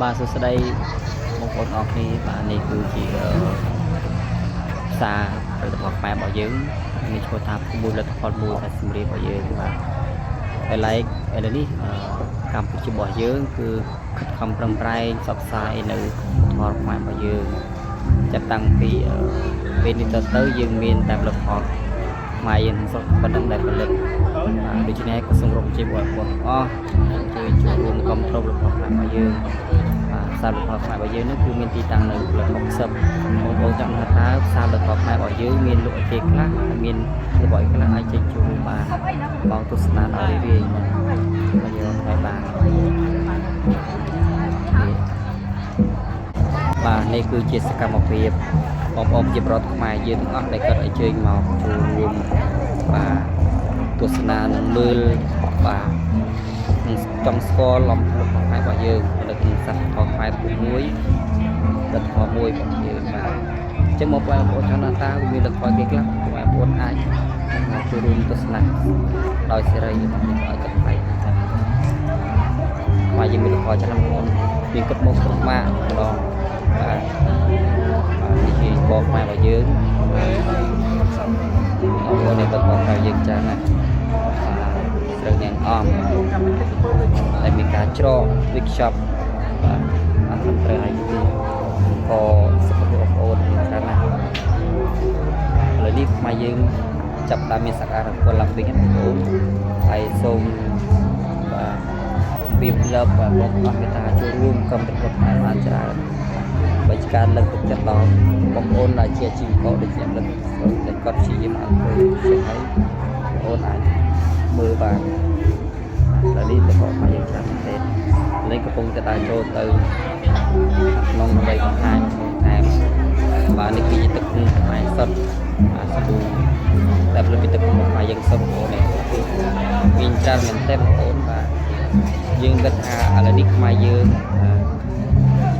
បាទសួស្តីបងប្អូនអរគ្នាបាទនេះគឺជាផ្សារផលិតផលខ្មែររបស់យើងមានឈ្មោះថាភូមិមួយផលិតផលមួយខេត្តសៀមរាបរបស់យើងបាទហើយឡែកឥឡូវនេះកម្ពុជារបស់យើងគឺខិតខំប្រឹងប្រែងផ្សព្វផ្សាយនៅផលខ្មែររបស់យើងចាប់តាំងពីពេលនេះទៅយើងមានតែផលិតផលខ្មែរយើងក្នុងស្រុកប៉ុណ្ណឹងដែលផលិតបាទដូច្នេះក៏សូមរកជាបងប្អូនទាំងអស់ជួយចូលរួមគ្រប់គ្រងផលិតផលខ្មែររបស់យើងបាទផ្សារផលិតផលខ្មែររបស់យើងនេះគឺមានទីតាំងនៅផ្លូវ60បងប្អូនចង់ថាតើផ្សារផលិតផលខ្មែររបស់យើងមានលក់អីគេខ្លះហើយមានរបស់អីខ្លះអាចចេញចូលរួមបានបងទស្សនាដល់រីករាយបាទយកថ្ងៃបាននេះបាទនេះគឺជាសកម្មភាពបងប្អូនជាប្រដ្ឋខ្មែរយើងទាំងអស់ដែលគាត់អញ្ជើញមកចូលរួមបាទទស្សនានិងមើលបាទ នឹងចង់ស្គាល់លំផលិតផលខ្មែររបស់យើងនៅក្នុងសត្វផលខ្មែរពុមួយផលិតផលមួយរបស់យើងបាទអញ្ចឹងមកបងប្អូនចង់ថាតើវាមានលទ្ធផលគេខ្លះបងប្អូនអាចមកចូលរួមទស្សនាដោយសេរីរបស់នេះឲ្យគាត់ថ្លៃបាទខ្មែរយើងមានលទ្ធផលច្រើនបងប្អូនមានគិតមកគ្រប់ម៉ាកម្ដងបាទបាទនេះជាកខ្មែររបស់យើងបងប្អូននេះផលិតផលខ្មែរយើងច្រើនណាស់បាទស្រូវញ៉ាំងអំ ដែលមានការច្រកវិកខ្ចប់បាទអត់ត្រឹមត្រូវហើយគឺក៏សុខភាពបងប្អូនមានច្រើនណាស់ឥឡូវនេះខ្មែរយើងចាប់ផ្ដើមមានសក្តានុពលឡើងវិញណាបងប្អូនហើយសូមបាទពីក្លឹបបាទបងប្អូនមេត្តាចូលរួមគ្រប់គ្រងខ្មែរបានច្រើនបើជាការលើកទឹកចិត្តដល់បងប្អូនដែលជាអាជីវករដូចជាអ្នកផលិតដែលគាត់ព្យាយាមអត់ធ្វើជាហើយបងប្អូនអាចមើលបាន ឥឡូវនេះទៅកមកយើងច្រើនមែនទែនលេងកំពុងតែដើរចូលទៅក្នុងដើម្បីបង្ហាញក្នុងថែមបាទនេះគឺជាទឹកឃ្មុំខ្មែរសុទ្ធបាទសាប៊ូដែលផលិតពីទឹកឃ្មុំខ្មែរយើងសុទ្ធបងប្អូននេះគឺមានច្រើនមែនទែនបងប្អូនបាទយើងគិតថាឥឡូវនេះខ្មែរយើងបាទ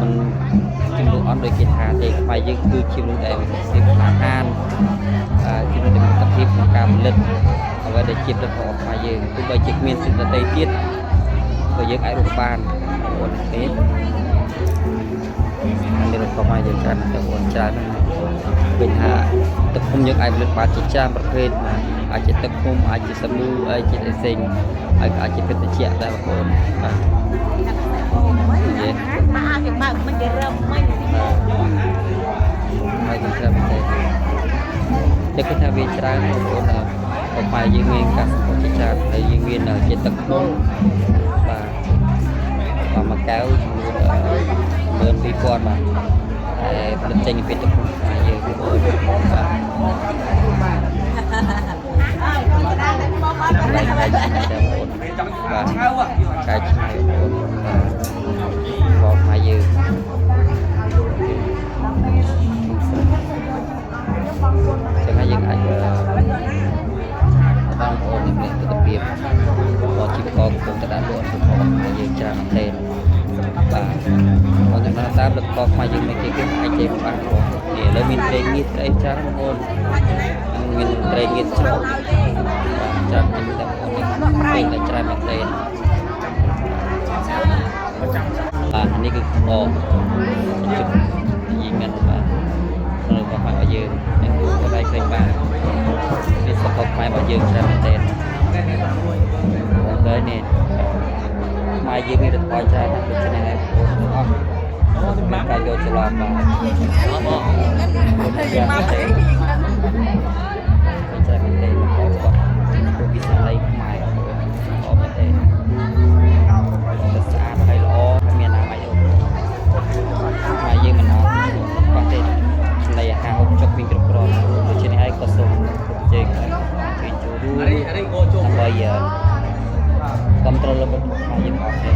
មិនជំនួសអត់ដូចគេថាទេខ្មែរយើងគឺជាមនុស្សដែលមានភាពក្លាហានបាទជាមនុស្សដែលមានលទ្ធភាពក្នុងការផលិតអ្វីដែលជាផលិតផលរបស់ខ្មែរយើងទោះបីជាគ្មានសិទ្ធិដទៃទៀតក៏យើងអាចរស់បានបងប្អូនទេនេះរបស់ខ្មែរយើងច្រើនមែនទែនបងប្អូនច្រើនណាស់ឃើញថាទឹកឃ្មុំយើងអាចផលិតបានជាច្រើនប្រភេទបាទអាចជាទឹកឃ្មុំអាចជាសាប៊ូអាចជាអីផ្សេងហើយក៏អាចជាភេសជ្ជៈដែរបងប្អូនបាទនិយាយ មកគេបើកមិនគេរឹមមិន ហើយយើងច្រើនមែនទែនតែគឺថាវាច្រើនបងប្អូនដល់ខ្មែរយើងមានការសម្ពោធជាច្រើនហើយយើងមានជាទឹកឃ្មុំបាទបាទមួយកែវចំនួន12000បាទតែផលិតចេញពីទឹកឃ្មុំខ្មែរយើងបងប្អូនបាទ អើយគេដើរតែមកអត់ កន្លែងកែច្នៃដែរបងប្អូនបាទកែច្នៃបងប្អូនបាទរបស់ខ្មែរយើងក្នុងស្រុកចឹងហើយយើងអាចបងប្អូនមានទស្សនវិជ្ជារបស់ជីវករកំពុងតែដាក់លក់របស់ខ្មែរយើងច្រើនមែនទែនបាទបងចំណាតាមលទ្ធផលខ្មែរយើងមិនគេគេអាចជេរបានបងនេះឥឡូវមានត្រីងៀតត្រីច្រើនបងប្អូនមានត្រីងៀតច្រកបាទច្រើនមែនទែនបងប្អូននេះឃើញតែច្រើនមែនទែនបាទនេះគឺក្បជិតយីងិនបាទនៅរបស់ខ្មែររបស់យើងនេះគឺកន្លែងឃើញបាននេះសុខភាពខ្មែររបស់យើងច្រើនមែនទែនបងទៅនេះខ្មែរយើងមានលទ្ធផលច្រើនណាស់ដូច្នេះហើយបងប្អូនទាំងអស់មានការយកច្រឡំបាទច្រើនមែនទែនច្រើនមែនទែនបងប្អូនគាត់ពួកវិស័យខ្មែរបងប្អូនល្អមែនទែនតែស្អាតហើយល្អហើយមានអនាម័យអូខ្មែរយើងមិនអត់បាក់ទេចំណីអាហារហូបចុកមានគ្រប់គ្រាន់ដូច្នេះហើយក៏សូមគ្រប់ជ័យជួយចូលរួមដើម្បីគ្រប់គ្រងលើរបស់ខ្មែរយើងអស់គ្នា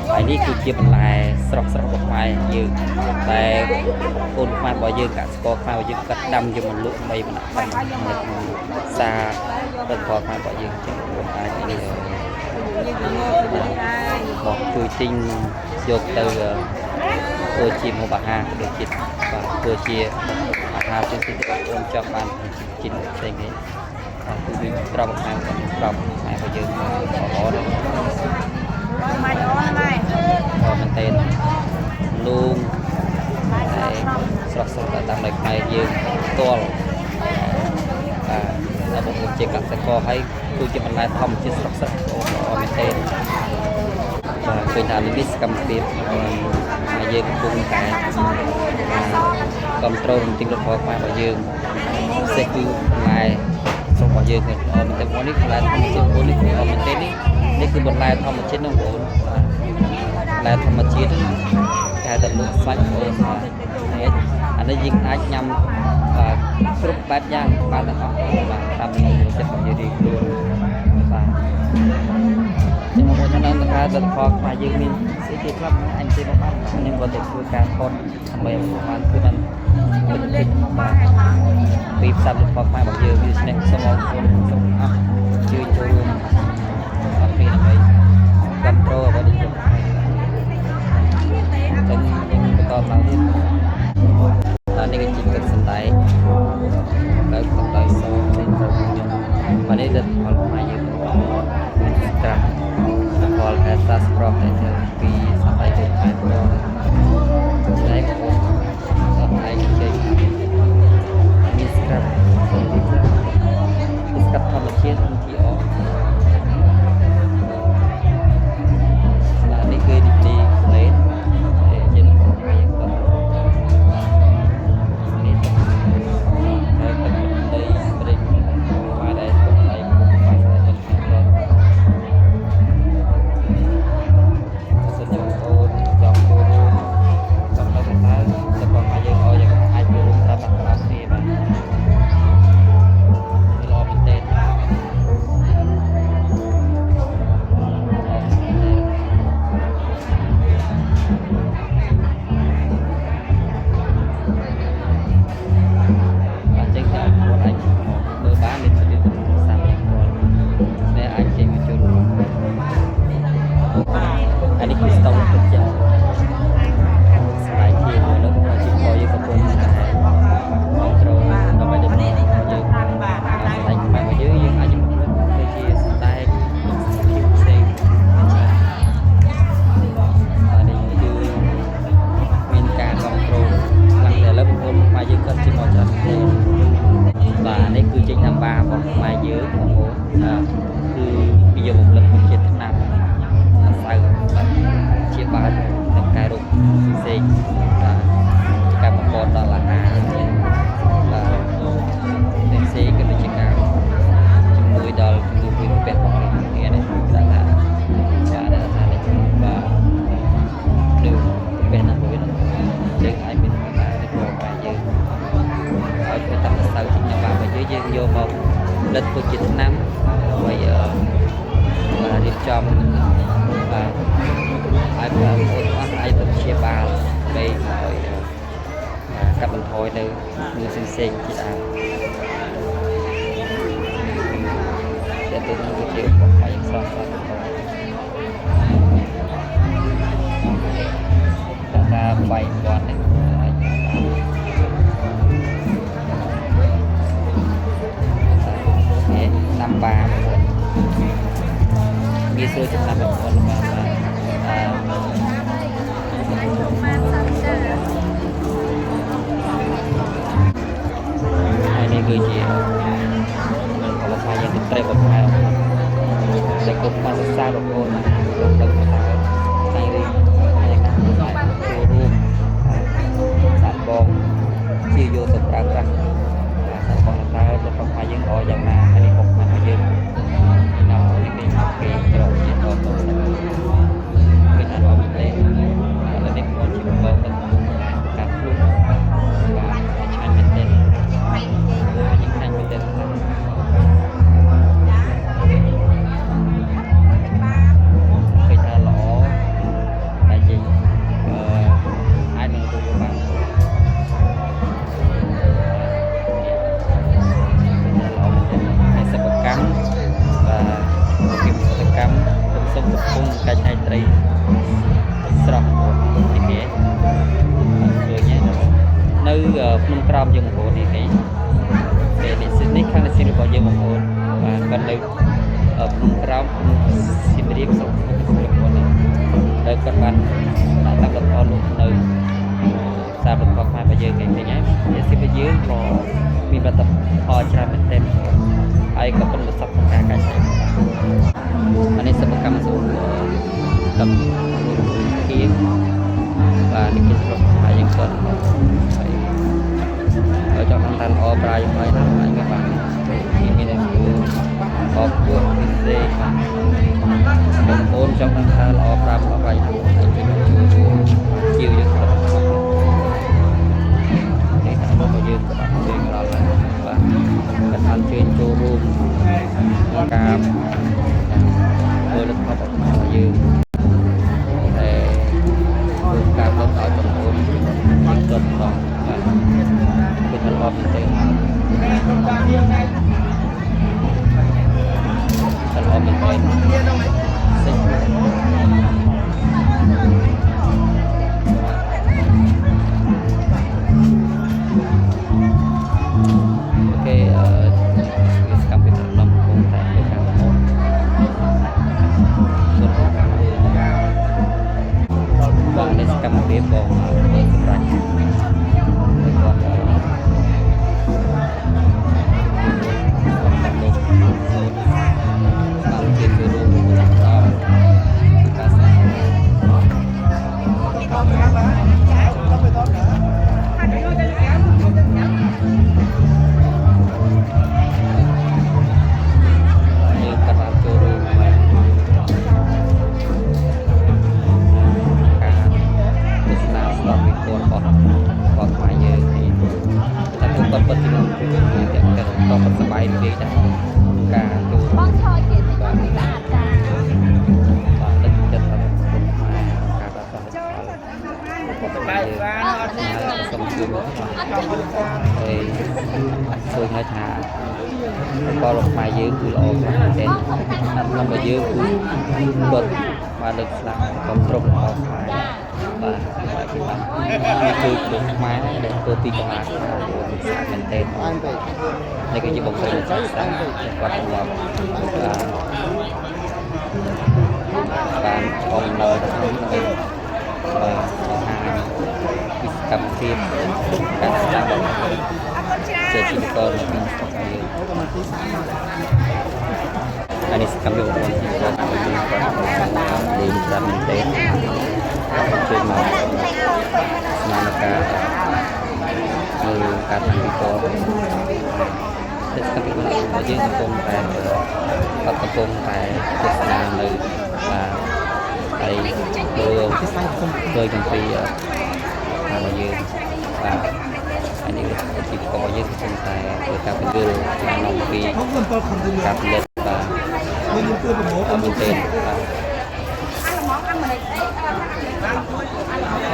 ហើយនេះគឺជាបន្លែស្រស់ស្រស់របស់ខ្មែរយើងតែកូនខ្មែររបស់យើងកសិករខ្មែររបស់យើងគាត់ដាំយកមកលក់ដើម្បីបណ្ដាក់នៅក្នុងផ្សារផលិតផលខ្មែររបស់យើងចឹងបងប្អូនអាចនេះមកជួយទិញយកទៅធ្វើជាម្ហូបអាហារក៏ដូចជាបាទធ្វើជាអាហារផ្សេងៗដែលបងប្អូនចង់បានជាផ្សេងៗគេបាទគឺវាក្របខ្មែរគាត់ក្របខ្មែររបស់យើងល្អណាស់ ម៉ែអូនម៉ែ ទាល់បាទដល់បងប្អូនជាកសិករហើយគឺជាបន្លែធម្មជាតិស្រស់ស្រស់ល្អល្អមែនទែនបាទឃើញថានេះសកម្មភាពហើយយើងកំពុងតែគ្រប់គ្រងរំទិញលផលខ្មែររបស់យើងពិសេសគឺបន្លែស្រុករបស់យើងគឺល្អមែនទែនបងនេះបន្លែធម្មជាតិបងនេះគឺល្អមែនទែននេះនេះគឺបន្លែធម្មជាតិណាបងប្អូនបាទបន្លែធម្មជាតិហ្នឹងគេហៅថាលក់សាច់បងប្អូនបាទនេះអានេះយើងអាចញ៉ាំបាទគ្រប់បែបយ៉ាងបានទាំងអស់បាទតាមចំណូលចិត្តរបស់យើងរៀងខ្លួនបាទចឹងបងប្អូនចំណងថាលទ្ធផលខ្មែរយើងមានស្អីគេខ្លះអញទេមកបានខ្ញុំក៏ទៅធ្វើការថតដើម្បីឲ្យបានគឺបានពិតពិតបាទពីផ្សារលទ្ធផលខ្មែររបស់យើងដូច្នេះសូមអរគុណសូមអរជឿចូលរួមអរគ្នាដើម្បីគ្រប់គ្រងអ្វីដែលយើងចឹងយើងបន្តឡើងទៀតតើនេះគឺជាទឹកសណ្ដែកទឹកសណ្ដែកសផ្សេងទៅខ្ញុំបាទនេះលទ្ធផលខ្មែរយើងមានត្រាស់ផលខែសាស្ប្រប់ដែលធ្វើពីសណ្ដែកកូនខ្មែរផ្ទាល់ឆ្នៃបងប្អូនអត់ឯងជ័យមានស្ក្រាប់សូមទីស្ក្រាប់ធម្មជាតិ MTO បាទនេះគឺទីទីផ្លេតដែលជារបស់ខ្មែរយើងគាត់នេះហើយទឹកដីព្រៃខ្មែរដែលទឹកដីខ្មែរស្អាតគាត់បើសិនជាបងប្អូនចង់ចូលរួមចង់ដល់តើទៅបងមកយើងឲ្យយើងអាចចូលរួមតាមតាមគ្នាបាទល្អមែនទែនល្អមែនទែន បាទចឹងតែគាត់អាចមើលបាននេះជាទូរស័ព្ទយ៉ាងគាត់ដែលអាចចេញមកចូលរួមអានេះគឺស្តុងទឹកចិត្តស្ដាយជាងនៅក្នុងជីវិតយើងកំពុងតែគ្រប់គ្រងដើម្បីដល់យើងស្ដាយខ្មែររបស់យើងយើងអាចទៅជាស្ដាយភាពផ្សេងបាទនេះគឺមានការគ្រប់គ្រងខ្លាំងតែឥឡូវបងប្អូនខ្មែរយើងគាត់ជិះមកច្រើនទេបាទនេះគឺចេញតាមបារបស់ខ្មែរយើងបងប្អូនបាទគឺគេយកមកផលិតជាថ្នាំម្សៅបាទជាបាលនិងកែរោគផ្សេងបាទកម្មករដល់អាហារបាទផ្សេងៗក៏ដូចជាការជំនួយដល់ជំងឺវិពះរបស់គ្នានេះគេថាបាទដាក់ថានេះបាទឬពះនឹងវិញយើងអាចមានបានទៅរបស់យើងឲ្យទៅតាមម្សៅជាញ៉ាំបារបស់យើងយើងយកមកផលិតធ្វើជាថ្នាំដើម្បីបាទរៀបចំបាទឲ្យបងប្អូនអស់អាចទៅព្យាបាលដើម្បីឲ្យបាទកាត់បន្ថយនៅជំងឺផ្សេងៗជាដើមតែទៅនឹងគឺជារបស់ខ្មែរយើងស្រស់ស្រស់តែថាបាយមាន់នេះអាចនេះណាំបាបងប្អូនងាយស្រួលចំណាំបងប្អូនបាទបាទអឺ ហើយនេះគឺជាផលផ្លែយើងទឹកត្រីរបស់ខ្មែរបងប្អូនដែលគ្រប់បានសិក្សាបងប្អូនដឹងថាតើថ្ងៃនេះយ៉ាងណាអាចចូលរួមសាកបងជាយកទៅប្រើប្រាស់សាកបងតើរបស់ខ្មែរយើងល្អយ៉ាងណាហើយនេះរបស់ខ្មែរយើងនៅនេះគេមកគេក្រជាតទៅគេថាល្អមែនទេឥឡូវនេះបងជាបងទៅការភ្លុកបាទឆ្ងាញ់មែនទេ យើងខ្លាញ់មែនទែនឃើញថាល្អតែជាអឺអាចនឹងទទួលបានឃើញថាល្អមែនទែនហើយសិប្បកម្មបាទគិសិប្បកម្មកំសុំកំពុងកាច់ណៃត្រីស្រស់នេះគេឃើញនៅភ្នំក្រោមយើងបងប្អូននេះគេ ពេលនេះសិនេះខាងនេះរបស់យើងបងប្អូនបាទគាត់នៅភ្នំក្រោមភ្នំសៀមរាបស្រុកភ្នំសៀមរាបបងប្អូនដែលគាត់បានដាក់តាំងលម្អលក់នៅ សារផលិតផលខ្មែររបស់យើងគេឃើញហើយជាសិបយើងក៏មានផលិតផលច្រើនមែនទែនហើយក៏ប៉ុនប្រសពក្នុងការកែច្នៃអានេះសិប្បកម្មសូត្រទឹកគៀងបាទនេះគឺស្រុកខ្មែរយើងគាត់ហើយហើយចង់ដឹងថាល្អប្រាយហើយណាអាចមានបានមានតែគូអបគួរពិសេសបាទបងប្អូនចង់ដឹងថាល្អប្រាំល្អប្រាយអាចជួយជាវយើងគាត់នេះតាមរបស់យើងក៏បានជួយដល់ហើយបាទគាត់បានជួយចូលរួមក្នុងការធ្វើលទ្ធផលរបស់យើងតែធ្វើការផលិតឲ្យបងប្អូនគាត់ផងបាទគឺថាល្អមែនទេថាល្អមែនទេសិច អូខេអឺវាសកម្មភាពដំកំពុងតែធ្វើការល្អបងនេះសកម្មភាពបងធ្វើសម្រាប់ហើយគាត់តាមលោកតាមជាចូលរួមដល់ការស្នា យើងក៏បានចូលរួមការទស្សនាស្ដប់វិកលរបស់របស់ខ្មែរយើងទីតែពួកគាត់ពិតជាមានតែតែតបសប្បាយពេកដែរក្នុងការចូល ប រួម ងឆយគេតិចមកស្អាតចា បាទទឹកចិត្តរបស់គុណខ្មែរការប្រាស្រ័យផលយើងសូមជួយមកហើយជួយឲ្យថាបលខ្មែរយើងគឺល្អខ្លាំងមែនទែនអត់របស់យើងគឺគាត់បានលើកស្លាកគ្រប់គ្រងល្អខ្មែរបាទបាទគឺបាទគឺលោកខ្មែរដែលធ្វើពីកម្លាំងស្អាតមែនទែននេះគឺជាបងស្រីស្អាតគាត់ត្រឡប់បាទបានអមនៅក្នុងដើម្បីបាទបង្ហាញពីសកម្មភាពការស្ដាប់ជាជីវករនៅក្នុងស្រុកយើងអានេះសកម្មភាពរបស់គាត់យើងគាត់លេងច្រើនមែនទែនគាត់ជួយមកស្មារតីមើលការតាំងពិព័រណ៍តែសកម្មភាពរបស់យើងកំពុងតែគាត់កំពុងតែទស្សនានៅបាទហើយមើលឃើញអំពីរបស់យើងបាទហើយនេះជីវករយើងកំពុងតែធ្វើការបញ្យល់អំពីការផលិតបាទអត់មែនទេបាទ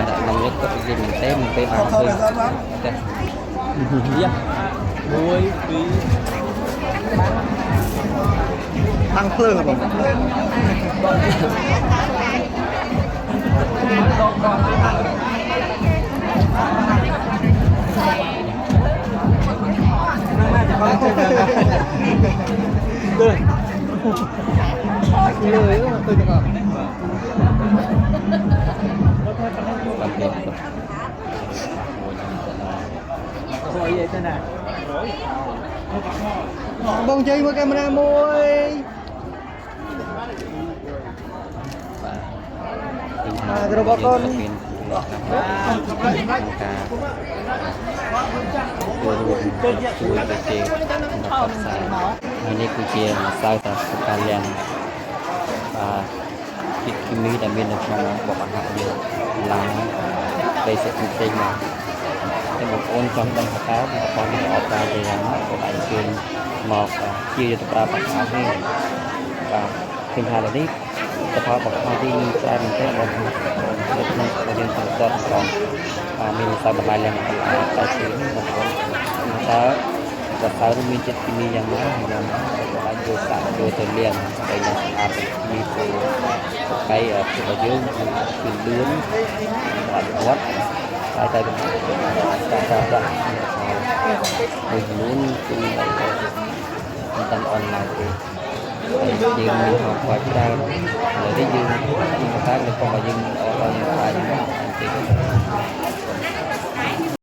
តែក្នុងនេះគាត់និយាយមែនទេមិនពេលបានឃើញតែយ៉ា មួយពីរ តាំងភ្លើងហ៎បងទើលើទៅទាំងអស់ បាទគេ ស្អីអីទៅណា បងជ័យមើលកាមេរ៉ាមួយ បាទមានការចូលរួមជួយទៅជាសម្រាប់ផ្សាយហើយនេះគឺជាម្សៅសម្រាប់ការលាងបាទជាតិគីមីដែលមាននៅក្នុងបបអាហារយើងឡើងបេសិកផ្សេងៗមកតែបងប្អូនចង់ដឹងថាតើផលិតផលនេះល្អប្រើទៅយ៉ាងណាក៏អាចអញ្ជើញមកជាទៅប្រើប្រាស់អស់នេះបាទឃើញថាឥឡូវនេះផលិតផលរបស់ខ្មែរយើងមានច្រើនមែនទែនបងប្អូននៅក្នុងរបស់យើងទាំងគាត់ផងបាទមានម្សៅបន្លែលាងបន្លែតែជានេះបងប្អូនតើម្សៅនោះមានជាតិគីមីយ៉ាងណាហើយយ៉ាងណាក៏អាចយកសាក់យកទៅលាងដើម្បីនឹងសម្អាតគីមីទៅហើយរបស់យើងគឺលឿនអត់វត្តហើយតែការប្រើប្រាស់មួយចំនួនគឺមិនតាមអនឡាញទេហើយយើងមានផលខ្វល់ច្រើនហើយនេះយើងខ្ញុំថានៅផងរបស់យើងល្អល្អយើងខ្លាចហ្នឹងទេ